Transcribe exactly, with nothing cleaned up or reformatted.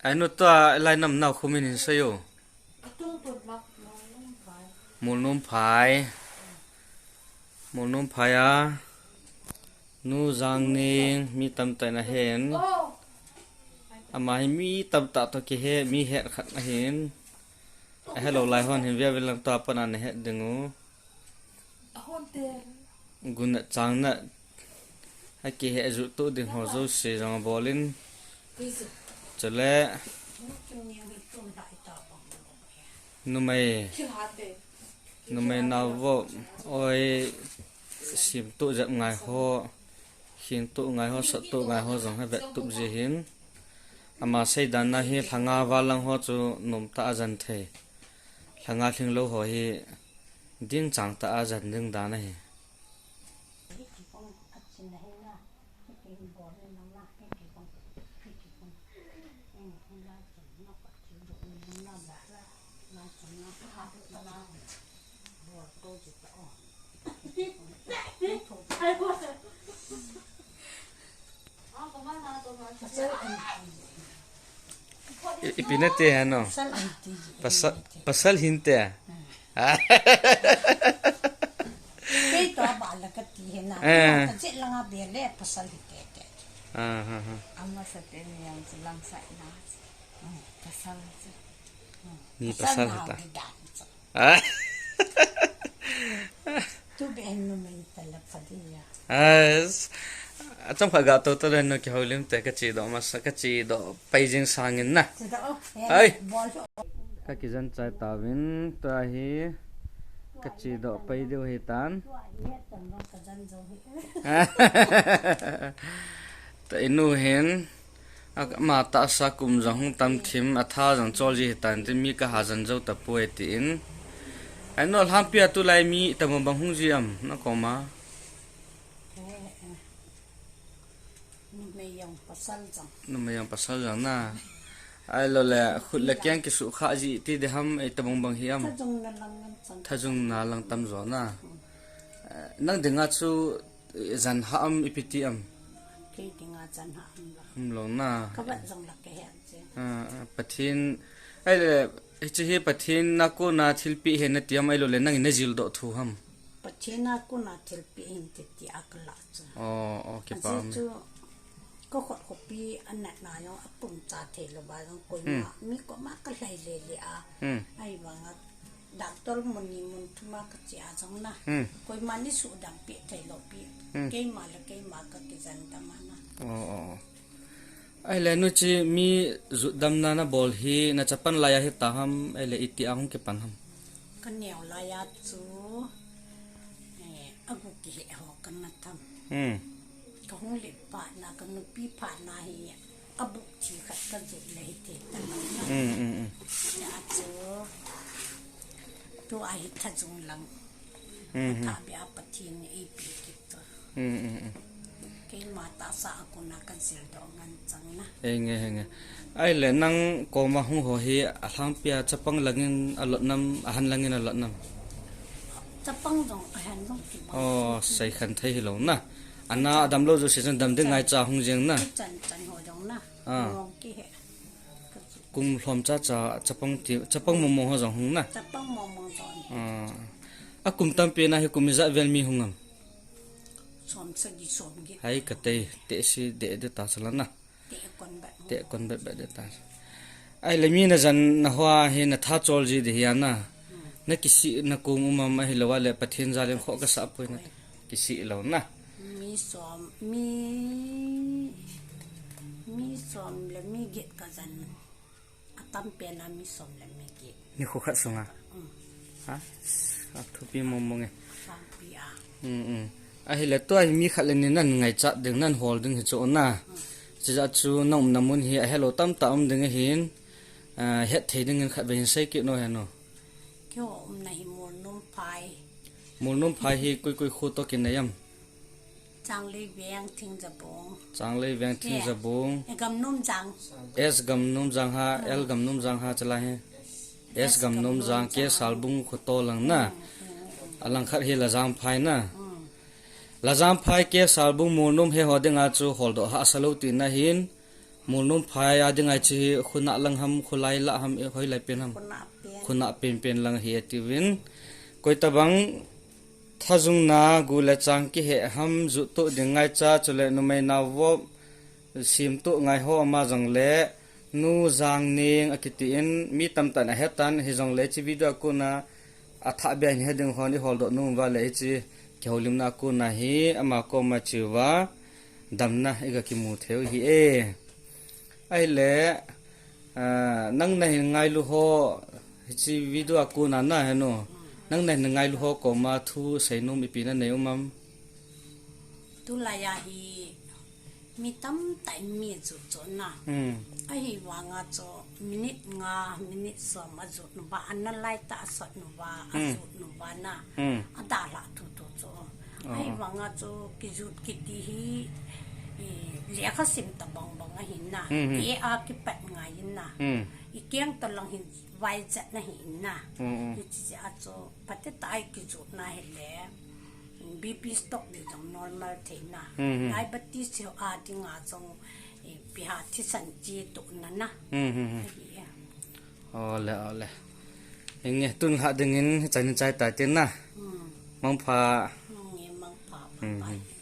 Ai nu tua lai nam nau khu min hin sei o. Mulnom phai. Mulnom phai a. Nu Jangning mi tamtah in ahen. Ama hi mi tamtah toh kihe, mi het khat ahin. Ahelou lai hon hin via vin lang tua pan ana het ding u. Gun na chang na. Akihe ju tu ding ho jouse jong abol in. Chule. Numei. Numei nau vo. Oi. Sim tu jep ngai ho. Khin tu ngai ho, sat tu ngai ho jong ha vet tup ji hin. Ama seidan na hi lhanga val lang ho chu nom tah a jan thei. Lhanga lhinglou ho hi ding chang tah a jan ding dan ahi. I, ipi nati hano? Pasal ahi ti. Pasal, pasal hinte. Kei to ba la kati hena. Eh. Ka je langa be le pasal hinte te. Ah, ha, ha. Ama sa te ni yang chu lang sa na. Hmm, pasal chu. Hmm. Ni pasal pasal na hita. Di dan chu. Ah. Tu be en numei tala padiya. As. Achom kha ga to to le no ki houlim te ka chi do masa ka chi do pai jing sangin na. Ai. Ka kijan chai tauvin tua hi ka chi do pai diu hi tan. Ta inu hin. Ama tahsa kum jong hung tam thim, atha jong chol ji hitan tin mi ka ha jan jou tapoi tin. Ai no lhampi a tulai mi tamo bang hung ji am na koma. Numei jong pasal jong. Numei jong pasal jong na. Ai lo le khut le keng kisu kha ji ti de ham ei tamo bang hi am. Tha jong na lang tam. Tha jong na lang tam jo na. Nang dinga chu Jan ha am ipi ti am? Kei dinga jan ha am la. Um lo na. Ka vat jong la ka he che. Ah, ah, Pathen, ai le, hiche hi Pathen na kona thilpeh hi na ti am ai lo le nang in na jil doh thu ham? Pathen na kona thilpeh hin ti ti a ka la chu. Oh, oh, kipa um. Chu, ka khut khopi a nat na jong a pum cha thei lo ba jong koima, hmm, mi koma ka lhai le le a. Hmm. Ai vang a Doctor mun ni mun thum a ka che a jong na. Hmm. Koima ni sudam peh thei lo pi. Hmm. Keima le keima ka kijan dam a na. Oh, oh, oh. Ai le nu chi mi jutdamna na bol hi na chapan lai a hi ta ham, ai le iti a hung kipan ham? Ka neo lai a chu, eh, agu kihe ho ka na tham. Hmm. Ka hung lip phat na, ka nupi phat na hi, a buk thi khat ka jot le hi te ta lo na. Mm, mm, mm. Ya chu, tu a hi tha jung lang. Mm, mm. Tha bia Pathen in ei pe kit tu. Mm, mm, mm. Keima tahsa a kona ka jil doh ngan chang na. Henge, henge. Ai le nang koma hung ho hi a lhangpi a chapang langin a lot nam, a han langin a lot nam? Chapang jong a han jong kibang. Oh, sei khen thei hi lo na. Ana adam lou jouse chun dam ding ngaicha hung jeng na. Chan chan ho jong na. Ah. Mong kihe. Kum lhom chacha chapang ti, chapang mong mong ho jong hung na. Chapang mong mong jong. Ah. A kum tampi na hi kum ijat vel mi hung am? Som sagi som get. Hai ka tei, teh si de de ta sala na. Teh kon bet. Teh kon bet bet de ta. Ai le mi na jan na hoa hi na tha chol ji de hi a na. Hmm. Na kisih na kum um am ahilou a le Pathen jal in khoh ka sah poi na. Kisih lou na. Mi som, mi, mi som le mi get ka jan. A tam pen a mi som le mi get. Nikho khat sunga. Hmm. Ha? A thupi mong mong e. Thupi a. Hmm, hmm. Ahile tua hi mi khat le ni nan ngaichat ding, nan hol ding hi chu na. Hmm. Chijat chu na umna mun hi a helou tamtah um ding ahin, ah, het thei dingin khatvei hin sei kit no he no. Keiho umna hi Molnom phai. Molnom phai hi koi koi kho toh kinei am? Changlei veng Thingjabung. Changlei veng Thingjabung. Eh, Gamnomjang. S Gamnomjang ha, ah. L Gamnomjang ha chala hi. S Gamnomjang, K Salbung kho to lang na. Hmm, hmm. A lang khat hi Lajang phai na. Hmm. Lajang phai, K Salbung, Molnom he ho dinga chu holdoh hahsa lou tina hin. Mulnom phai a ding ahi chu hi, khunah lang ham, khulai lah ham, eh, hoilai pen ham. Khunah pen. Khunah penpen lang hi atiuvin. Koitabang thajung na gu le chang kihe ham, jut toh ding ngaicha, chule numei nao vop, sim toh ngai ho ama jongle, Nu Jangning akiti in, mi tamtah in ahetan, hijongle hiche video a kona, athah beh in he ding hon i holdoh nom uva le hiche kihoulimna a kona hi, ama koma cheuva, damna i ga kimu thei u hi e. Ahile, ah, nang nahin ngailu ho, hiche video a kona na he nu. Nang nahin ngailu ho koma thu seinom ipi nanei um am? Tulai a hi mi tamtah in mi ajut chu na. Hmm. Ahivanga chu minute nga, minute som ajut uva, ana lai tah asot uva, Hmm. ajut uva na. Hmm. Adalhah tutu chu. Oh. Ahivanga chu kijut kiti hi, eh, lekha sim tabang bang ahin na. Hmm, hmm. Ei a kipat ngai in na. Hmm. I keng toh lang hin vaijat na hi in na. Hmm, hmm. Hiche jeh a chu phatecha a i kijut na hile, B P stock ding jong normal thei na. Hmm, hmm. Diabetes ho a dinga jong, eh, ipi ham thisan che toh na na. Hmm, hmm, hmm. Ahi e. Ole, ole. Inge, tun lhah dingin hichan hin chai tai tin na. Hmm. Mangpha. Inge, mangpha. Hmm, bye bye. Hmm.